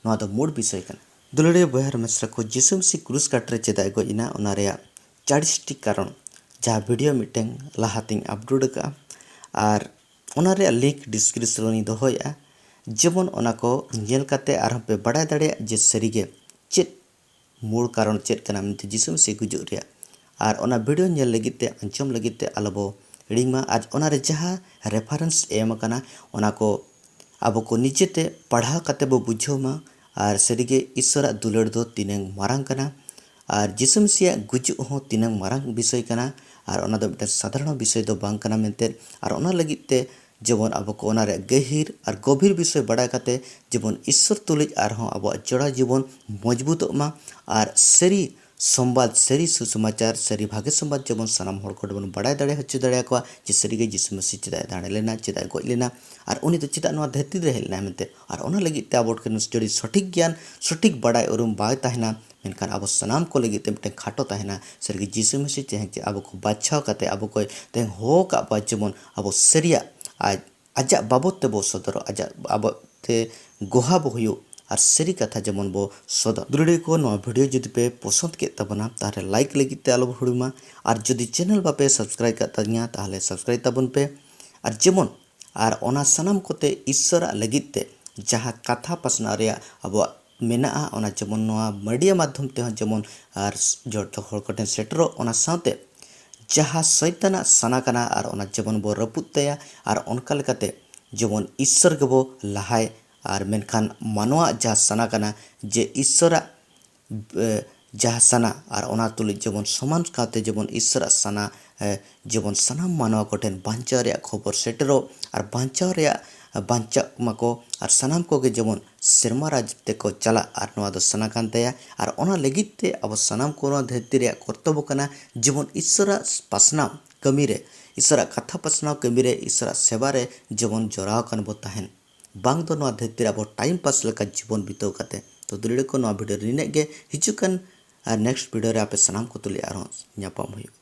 ᱱᱚᱣᱟ ᱫᱚ ᱢᱩᱲ ᱵᱤᱥᱚᱭ ᱠᱟᱱᱟ᱾ ᱫᱩᱞᱟᱹᱲᱤᱭᱟᱹ ᱵᱚᱭᱦᱟ ᱟᱨ ᱢᱤᱥᱨᱟ ᱠᱚ, ᱡᱤᱥᱩ ᱢᱟᱹᱥᱤ ᱠᱨᱩᱥ ᱠᱟᱴ ᱨᱮ ᱪᱮᱫᱟᱜ ᱮ ᱜᱚᱡ ᱮᱱᱟ, ᱚᱱᱟ ᱨᱮᱭᱟᱜ ᱪᱟᱲᱤᱥᱴᱤ ᱠᱟᱨᱚᱱ, ᱡᱟᱦᱟᱸ ᱵᱷᱤᱰᱤᱭᱳ ᱢᱤᱫᱴᱮᱱ ᱞᱟᱦᱟᱛᱤᱧ ᱟᱯᱞᱳᱰ ᱟᱠᱟᱫᱼᱟ, ᱟᱨ ᱚᱱᱟ ᱨᱮᱭᱟᱜ ᱞᱤᱝᱠ ᱰᱤᱥᱠᱨᱤᱯᱥᱚᱱ ᱨᱮᱧ ᱫᱚᱦᱚᱭᱮᱫᱼᱟ᱾ ᱡᱮᱢᱚᱱ ᱚᱱᱟ ᱠᱚ ᱧᱮᱞ ᱠᱟᱛᱮ ᱟᱨᱦᱚᱸ ᱯᱮ ᱵᱟᱲᱟᱭ ᱫᱟᱲᱮᱭᱟᱜ ᱡᱮ ᱥᱟᱹᱨᱤᱜᱮ ᱪᱮᱫ ᱢᱩᱲ ᱠᱟᱨᱚᱱ ᱪᱮᱫ ᱠᱟᱱᱟ ᱢᱮᱱᱛᱮ ᱡᱤᱥᱩ ᱢᱟᱹᱥᱤ ᱜᱩᱡᱩᱜ ᱨᱮᱭᱟᱜ᱾ ᱟᱨ ᱚᱱᱟ ᱵᱷᱤᱰᱤᱭᱳ ᱧᱮᱞ ᱞᱟᱹᱜᱤᱫ ᱛᱮ, ᱟᱸᱡᱚᱢ ᱞᱟᱹᱜᱤᱫ ᱛᱮ ᱟᱞᱚ ᱵᱚ ᱦᱤᱲᱤᱧ ᱢᱟ᱾ ᱟᱨ ᱚᱱᱟ ᱨᱮ ᱡᱟᱦᱟᱸ ᱨᱮᱯᱷᱟᱨᱮᱱᱥ ᱮᱢ ᱟᱠᱟᱱᱟ, ᱚᱱᱟ ᱠᱚ ᱟᱵᱚ ᱠᱚ ᱱᱤᱡᱮᱛᱮ ᱯᱟᱲᱦᱟᱣ ᱠᱟᱛᱮ ᱵᱚ ᱵᱩᱡᱷᱟᱹᱣ ᱢᱟ᱾ ᱟᱨ ᱥᱟᱹᱨᱤᱜᱮ ᱤᱥᱥᱚᱨᱟᱜ ᱫᱩᱞᱟᱹᱲ ᱫᱚ ᱛᱤᱱᱟᱹᱝ ᱢᱟᱨᱟᱝ ᱠᱟᱱᱟ, ᱟᱨ ᱡᱤᱥᱩ ᱢᱟᱹᱥᱤᱭᱟᱜ ᱜᱩᱡᱩᱜ ᱦᱚᱸ ᱛᱤᱱᱟᱹᱝ ᱢᱟᱨᱟᱝ ᱵᱤᱥᱚᱭ ᱠᱟᱱᱟ, ᱟᱨ ᱚᱱᱟ ᱫᱚ ᱢᱤᱫᱴᱮᱱ ᱥᱟᱫᱷᱟᱨᱚᱱ ᱵᱤᱥᱚᱭ ᱫᱚ ᱵᱟᱝ ᱠᱟᱱᱟ ᱢᱮᱱᱛᱮ᱾ ᱟᱨ ᱚᱱᱟ ᱞᱟᱹᱜᱤᱫ ᱛᱮ ᱡᱮᱢᱚᱱ ᱟᱵᱚ ᱠᱚ ᱚᱱᱟ ᱨᱮᱭᱟᱜ ᱜᱟᱹᱦᱤᱨ ᱟᱨ ᱜᱚᱵᱷᱤᱨ ᱵᱤᱥᱚᱭ ᱵᱟᱲᱟᱭ ᱠᱟᱛᱮ ᱡᱮᱢᱚᱱ ᱤᱥᱥᱚᱨ ᱛᱩᱞᱩᱡ ᱟᱨᱦᱚᱸ ᱟᱵᱚᱣᱟᱜ ᱡᱚᱲᱟᱣ ᱡᱤᱵᱚᱱ ᱢᱚᱡᱽᱵᱩᱛᱚᱜ ᱢᱟ, ᱟᱨ ᱥᱟᱹᱨᱤ ᱥᱚᱢᱵᱟᱫ, ᱥᱟᱹᱨᱤ ᱥᱩᱥᱚᱢᱟᱪᱟᱨ, ᱥᱟᱹᱨᱤ ᱵᱷᱟᱜᱮ ᱥᱚᱢᱵᱟᱫ ᱡᱮᱢᱚᱱ ᱥᱟᱱᱟᱢ ᱦᱚᱲ ᱠᱚ ᱵᱚᱱ ᱵᱟᱲᱟᱭ ᱫᱟᱲᱮ ᱦᱚᱪᱚ ᱫᱟᱲᱮᱭᱟᱠᱚᱣᱟ ᱡᱮ ᱥᱟᱹᱨᱤᱜᱮ ᱡᱤᱥᱩ ᱢᱟᱹᱥᱤ ᱪᱮᱫᱟᱜ ᱮ ᱫᱟᱲᱮ ᱞᱮᱱᱟ, ᱪᱮᱫᱟᱜ ᱮ ᱜᱚᱡ ᱞᱮᱱᱟ, ᱟᱨ ᱩᱱᱤ ᱫᱚ ᱪᱮᱫᱟᱜ ᱱᱚᱣᱟ ᱫᱷᱟᱹᱨᱛᱤ ᱨᱮ ᱦᱮᱡ ᱞᱮᱱᱟᱭ ᱢᱮᱱᱛᱮ᱾ ᱟᱨ ᱚᱱᱟ ᱞᱟᱹᱜᱤᱫ ᱛᱮ ᱟᱵᱚ ᱴᱷᱮᱱ ᱡᱩᱫᱤ ᱥᱚᱴᱷᱤᱠ ᱜᱮᱭᱟᱱ, ᱥᱚᱴᱷᱤᱠ ᱵᱟᱲᱟᱭ ᱩᱨᱩᱢ ᱵᱟᱭ ᱛᱟᱦᱮᱱᱟ, ᱢᱮᱱᱠᱷᱟᱱ ᱟᱵᱚ ᱥᱟᱱᱟᱢ ᱠᱚ ᱞᱟᱹᱜᱤᱫ ᱛᱮ ᱢᱤᱫᱴᱮᱱ ᱠᱷᱟᱴᱚ ᱛᱟᱦᱮᱱᱟ᱾ ᱥᱟᱹᱨᱤᱜᱮ ᱡᱤᱥᱩ ᱢᱟᱹᱥᱤ ᱛᱮᱦᱮᱧ ᱪᱮᱫ ᱟᱵᱚ ᱠᱚ ᱵᱟᱪᱷᱟᱣ ᱠᱟᱛᱮ ᱟᱵᱚ ᱠᱚᱭ ᱛᱮᱦᱮᱧ ᱦᱚᱦᱚ ᱟᱠᱟᱫ ᱵᱚᱱᱟ, ᱡᱮᱢᱚᱱ ᱟᱵᱚ ᱥᱟᱹᱨᱤᱭᱟᱜ ᱟᱡ, ᱟᱡᱟᱜ ᱵᱟᱵᱚᱫ ᱛᱮᱵᱚ ᱥᱚᱫᱚᱨᱚᱜ, ᱟᱡᱟᱜ ᱵᱟᱵᱚᱫ ᱛᱮ ᱜᱚᱦᱟ ᱵᱚ ᱦᱩᱭᱩᱜ ᱟᱨ ᱥᱟᱹᱨᱤ ᱠᱟᱛᱷᱟ ᱡᱮᱢᱚᱱ ᱵᱚ ᱥᱚᱫᱚᱨ᱾ ᱫᱩᱞᱟᱹᱲᱤᱭᱟᱹ ᱠᱚ, ᱱᱚᱣᱟ ᱵᱷᱤᱰᱤᱭᱳ ᱡᱩᱫᱤ ᱯᱮ ᱯᱚᱥᱚᱸᱫ ᱠᱮᱫ ᱛᱟᱵᱚᱱᱟ, ᱛᱟᱦᱚᱞᱮ ᱞᱟᱭᱤᱠ ᱞᱟᱹᱜᱤᱫ ᱛᱮ ᱟᱞᱚ ᱵᱚ ᱦᱤᱲᱤᱢᱟ᱾ ᱟᱨ ᱡᱩᱫᱤ ᱪᱮᱱᱮᱞ ᱵᱟᱯᱮ ᱥᱟᱵᱥᱠᱨᱟᱭᱤᱵ ᱠᱟᱫ ᱛᱟᱹᱞᱤᱧᱟ, ᱛᱟᱦᱚᱞᱮ ᱥᱟᱵᱥᱠᱨᱟᱭᱤᱵ ᱛᱟᱵᱚᱱ ᱯᱮ᱾ ᱟᱨ ᱡᱮᱢᱚᱱ, ᱟᱨ ᱚᱱᱟ ᱥᱟᱱᱟᱢ ᱠᱚᱛᱮ ᱤᱥᱥᱚᱨᱟᱜ ᱞᱟᱹᱜᱤᱫ ᱛᱮ ᱡᱟᱦᱟᱸ ᱠᱟᱛᱷᱟ ᱯᱟᱥᱱᱟᱣ ᱨᱮᱭᱟᱜ ᱟᱵᱚᱣᱟᱜ ᱢᱮᱱᱟᱜᱼᱟ, ᱚᱱᱟ ᱡᱮᱢᱚᱱ ᱱᱚᱣᱟ ᱢᱤᱰᱤᱭᱟ ᱢᱟᱫᱽᱫᱷᱚᱢ ᱛᱮᱦᱚᱸ ᱡᱮᱢᱚᱱ ᱟᱨ ᱡᱚᱛᱚ ᱦᱚᱲ ᱠᱚᱴᱷᱮᱱ ᱥᱮᱴᱮᱨᱚᱜ, ᱚᱱᱟ ᱥᱟᱶᱛᱮ ᱡᱟᱦᱟᱸ ᱥᱚᱭᱛᱟᱱᱟᱜ ᱥᱟᱱᱟ ᱠᱟᱱᱟ ᱟᱨ ᱚᱱᱟ ᱡᱮᱢᱚᱱ ᱵᱚ ᱨᱟᱹᱯᱩᱫ ᱛᱟᱭᱟ, ᱟᱨ ᱚᱱᱠᱟ ᱞᱮᱠᱟᱛᱮ ᱡᱮᱢᱚᱱ ᱤᱥᱥᱚᱨ ᱜᱮᱵᱚ ᱞᱟᱦᱟᱭ᱾ ᱟᱨ ᱢᱮᱱᱠᱷᱟᱱ ᱢᱟᱱᱣᱟᱣᱟᱜ ᱡᱟᱦᱟᱸ ᱥᱟᱱᱟ ᱠᱟᱱᱟ ᱡᱮ ᱤᱥᱥᱚᱨᱟᱜ, ᱮ, ᱡᱟᱦᱟᱸ ᱥᱟᱱᱟ ᱟᱨ ᱚᱱᱟ ᱛᱩᱞᱩᱡ ᱡᱮᱢᱚᱱ ᱥᱚᱢᱟᱱ ᱠᱟᱛᱮ ᱡᱮᱢᱚᱱ ᱤᱥᱥᱚᱨᱟᱜ ᱥᱟᱱᱟ, ᱮ, ᱡᱮᱢᱚᱱ ᱥᱟᱱᱟᱢ ᱢᱟᱱᱣᱟ ᱠᱚᱴᱷᱮᱱ ᱵᱟᱧᱪᱟᱣ ᱨᱮᱭᱟᱜ ᱠᱷᱚᱵᱚᱨ ᱥᱮᱴᱮᱨᱚᱜ ᱟᱨ ᱵᱟᱧᱪᱟᱣ ᱨᱮᱭᱟᱜ, ᱮ, ᱵᱟᱧᱪᱟᱜ ᱢᱟᱠᱚ ᱟᱨ ᱥᱟᱱᱟᱢ ᱠᱚᱜᱮ ᱡᱮᱢᱚᱱ ᱥᱮᱨᱢᱟ ᱨᱟᱡᱽ ᱛᱮᱠᱚ ᱪᱟᱞᱟᱜ, ᱟᱨ ᱱᱚᱣᱟ ᱫᱚ ᱥᱟᱱᱟ ᱠᱟᱱ ᱛᱟᱭᱟ᱾ ᱟᱨ ᱚᱱᱟ ᱞᱟᱹᱜᱤᱫ ᱛᱮ ᱟᱵᱚ ᱥᱟᱱᱟᱢ ᱠᱚ ᱱᱚᱣᱟ ᱫᱷᱟᱹᱨᱛᱤ ᱨᱮᱭᱟᱜ ᱠᱚᱨᱛᱚᱵᱽᱵᱚ ᱠᱟᱱᱟ, ᱡᱮᱢᱚᱱ ᱤᱥᱚᱨᱟᱜ ᱯᱟᱥᱱᱟᱣ ᱠᱟᱹᱢᱤ ᱨᱮ, ᱤᱥᱚᱨᱟᱜ ᱠᱟᱛᱷᱟ ᱯᱟᱥᱱᱟᱣ ᱠᱟᱹᱢᱤ ᱨᱮ, ᱤᱥᱚᱨᱟᱜ ᱥᱮᱵᱟ ᱨᱮ ᱡᱮᱢᱚᱱ ᱡᱚᱲᱟᱣ ᱟᱠᱟᱱ ᱵᱚ ᱛᱟᱦᱮᱱ, ᱵᱟᱝ ᱫᱚ ᱱᱚᱣᱟ ᱫᱷᱟᱹᱨᱛᱤ ᱨᱮ ᱟᱵᱚ time pass ᱞᱮᱠᱟ ᱡᱤᱵᱚᱱ ᱵᱤᱛᱟᱹᱣ ᱠᱟᱛᱮ᱾ ᱛᱚ ᱫᱩᱞᱟᱹᱲ ᱠᱚ, ᱱᱚᱣᱟ video ᱨᱮ ᱱᱤᱱᱟᱹᱜ ᱜᱮ᱾ ᱦᱤᱡᱩᱜ ᱠᱟᱱ ᱟᱨ next video ᱨᱮ ᱟᱯᱮ ᱥᱟᱱᱟᱢ ᱠᱚ ᱛᱩᱞᱩᱡ ᱟᱨᱦᱚᱸ ᱧᱟᱯᱟᱢ ᱦᱩᱭᱩᱜᱼᱟ᱾